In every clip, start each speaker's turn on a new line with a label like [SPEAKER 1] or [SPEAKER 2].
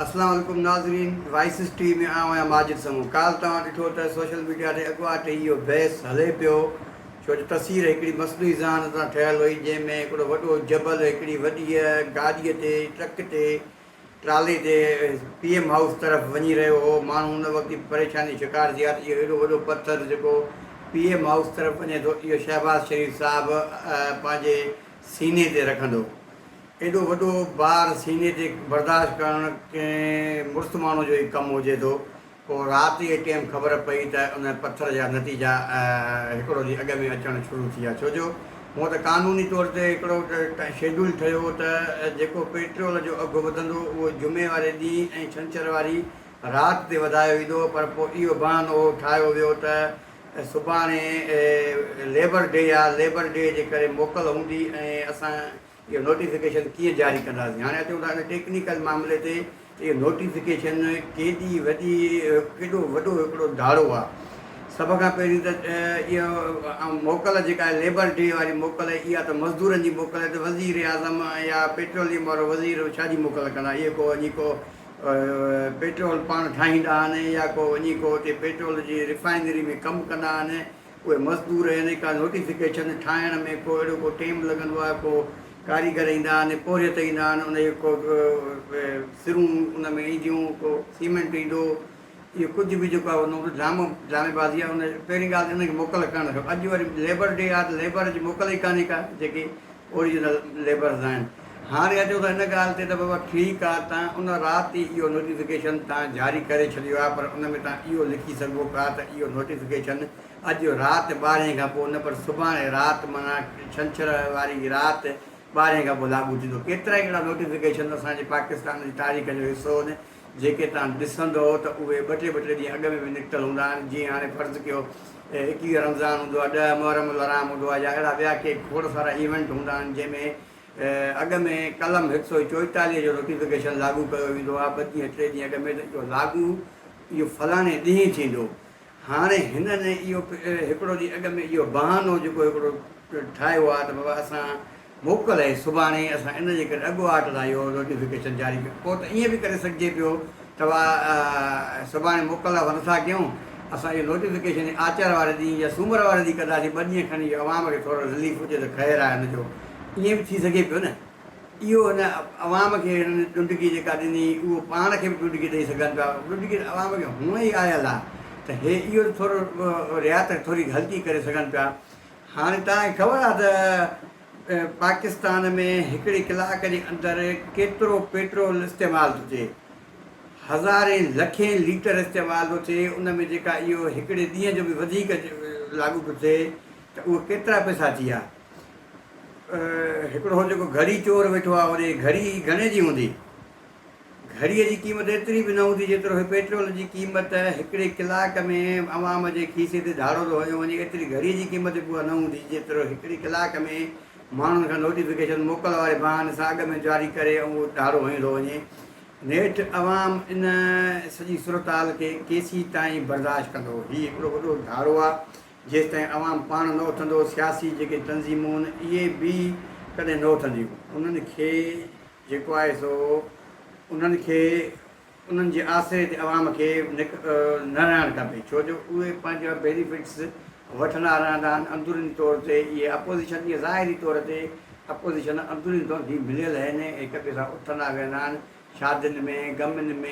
[SPEAKER 1] اسلام عليڪم ناظرين وائسز ٽي وي ۾ آئون آهيان ماجد سمون ڪالهه توهان ڏٺو ته سوشل ميڊيا تي اڳواٽ ئي اهو بحث هلي پيو ڇو جو تصوير هڪڙي مصنوعي ذهانت سان ٺهيل هئي جنهن ۾ هڪڙو وڏو جبل هڪڙي وڏيء گاڏيء تي ٽرڪ تي ٽرالي تي پي ايم هائوس طرف وڃي رهيو هو ماڻهو ان وقت ئي پريشاني جو شڪار ٿي ويا ته اهو ايڏو وڏو پٿر جيڪو پي ايم هائوس طرف وڃي ٿو اهو شهباز شريف صاحب پنهنجي سيني تي رکندو ايڏو وڏو بار سيني تي برداشت ڪرڻ ڪنهن مڙس ماڻهو جو ئي ڪم هجي ٿو. پوء رات جي ٽيم خبر پئي ته ان پٿر جا نتيجا هڪڙو ڏينهن اڳ ۾ اچڻ شروع ٿي ويا. ڇو جو هونء ته قانوني طور تي هڪڙو شيڊول ٺهيو هو ته جيڪو پيٽرول جو اگهه وڌندو اهو جمعي واري ڏينهن ۽ ڇنڇر واري رات تي وڌايو ويندو پر پوء اهو بهانو ٺاهيو ويو ته سڀاڻي ليبر ڊي آ، ليبر ڊي جي ڪري موڪل هوندي ۽ اسان اهو نوٽيفڪيشن ڪيئن جاري ڪنداسين. هاڻي اچون ٿا ان ٽيڪنيڪل معاملي تي ته اهو نوٽيفڪيشن ڪيڏي وڏي ڪيڏو وڏو هڪڙو ڌاڙو آ. سڀ کان پهرين ته اهو موڪل جيڪا آهي ليبر ڊي واري موڪل اها ته مزدورن جي موڪل آهي ته وزير اعظم يا پيٽروليم وارو وزير ڇا جي موڪل ڪندا اهي ڪو وڃي ڪو پيٽرول پاڻ ٺاهيندا آهن يا ڪو وڃي ڪو اتي پيٽرول جي ريفائنري ۾ ڪم ڪندا آهن اهي مزدور يعني ڪا نوٽيفڪيشن ٺاهڻ ۾ ڪو اهڙو ڪو ٽيم لڳندو آهي ڪو ڪاريگر ايندا آهن پورهيت ايندا آهن ان جي ڪو سرون ان ۾ اينديون ڪو سيمينٽ ايندو اهو ڪجهه به جيڪو آهي اهو ڊرامو ڊرامي بازي آهي ان پهرين ڳالهه ان کي موڪل ڪرڻ کپي اڄ وري ليبر ڊي آهي ته ليبر جي موڪل ئي ڪانهي ڪا جيڪي اوريجنل ليبرز آهن هاڻي اچو ته ان ڳالهه تي ته بابا ٺيڪ آهي تان ان رات ئي اهو نوٽيفڪيشن تان جاري ڪري ڇڏيو آهي پر ان ۾ تان اهو لکي سگهو پيا ته اهو نوٽيفڪيشن اڄ رات ٻارهين کان پوء نه پر سڀاڻي رات معنيٰ ڇنڇر واري رات ٻارهين کان پوء لاڳو ٿيندو ڪيترائي اهڙا نوٽيفڪيشن اسان جي پاڪستان جي تاريخ جو حصو آهن جيڪي توهان ڏسندؤ ته اهي ٻه ٽي ٻه ٽي ڏينهن اڳ ۾ به نڪتل هوندا آهن، جيئن هاڻي فرض ڪيو 21 رمضان هوندو آهي، ڏهه محرم الحرام هوندو آهي يا اهڙا ٻيا ڪي کوڙ سارا ايونٽ هوندا آهن جنهن ۾ اڳ ۾ قلم 144 جو نوٽيفڪيشن لاڳو ڪيو ويندو آهي ٻه ڏينهن ٽي ڏينهن اڳ ۾ ته اهو لاڳو اهو فلاڻي ڏينهن ٿيندو. هاڻي هنن اهو هڪڙو ڏينهن اڳ ۾ اهو بهانو جيڪو هڪڙو ٺاهيو آهي ته بابا اسان موڪل آهي سڀاڻي اسان ان جي ڪري اڳواٽ لاء اهو نوٽيفڪيشن جاري ڪيو پوء ته ائين به ڪري سگهجي پيو ته سڀاڻي موڪل آهي نٿا ڪيون اسان اهو نوٽيفڪيشن آچر واري ڏينهن يا سومر واري ڏينهن ڪنداسين ٻه ڏينهن کڻي عوام کي ٿورو رليف هجي ته خير آهي ان جو ائين به ٿي سگهي پيو نه اهو هن عوام کي هنن ڏنڊڪي جيڪا ڏني اهو پاڻ کي به ڏنڊڪي ڏئي سگهن پيا ڏنڊڪي ته عوام کي هونئن ئي آيل آهي ته هي اهو ته ٿورو رعايت ٿوري هلڪي ڪري سگهن پيا هاڻي توهان کي خبر آهي ته پاڪستان ۾ هڪڙي ڪلاڪ جي اندر ڪيترو پيٽرول استعمال ٿو ٿئي هزارين لکين ليٽر استعمال ٿو ٿئي ان ۾ جيڪا اهو هڪڙي ڏينهن جو به وڌيڪ لاڳو ٿو ٿئي ته اهو ڪيترا پئسا ٿي ويا هڪڙو هو جيڪو گهڙي چور ويٺو آهي هوڏي گهڙي گهڻي جي هوندي؟ گهڙيء جي قيمت ايتري به نه هوندي جيترو هي پيٽرول جي قيمت هڪڙي ڪلاڪ ۾ عوام جي کيسي تي ڌاڙو ٿو هنيو وڃي ايتري گهڙيء جي قيمت به اها نه هوندي جيترو هڪڙي ڪلاڪ ۾ ماڻهن کان نوٽيفڪيشن موڪل واري بهاني سان اڳ ۾ جاري ڪري اهو ڌاڙو هنيو ٿو وڃي نيٺ عوام ان سڄي صورتحال کي ڪيسيتائين برداشت ڪندو هي هڪڙو وڏو ڌاڙو آهي جيستائين عوام پاڻ نه اٿندو، سياسي جيڪي تنظيمون اهي به ڪڏهن نه اٿنديون. انهن کي جيڪو آهي سو انهن کي انهن جي آسري تي عوام کي نه رهڻ کپي ڇو جو اهي پنهنجا بينيفٽس وٺندا رهندا آهن اندروني طور تي اهي اپوزيشن اهي ظاهري طور تي اپوزيشن اندروني طور هي مليل آهن هڪ ٻئي سان اٿندا ويهندا آهن شادين ۾ غمن ۾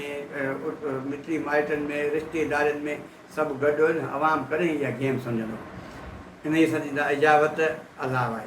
[SPEAKER 1] مٽي مائٽن ۾ رشتيدارين ۾ سڀ گڏ آهن عوام ڪڏهن اها گيم سمجهندو انهيء سان ڏيندا اجازت الله وائي.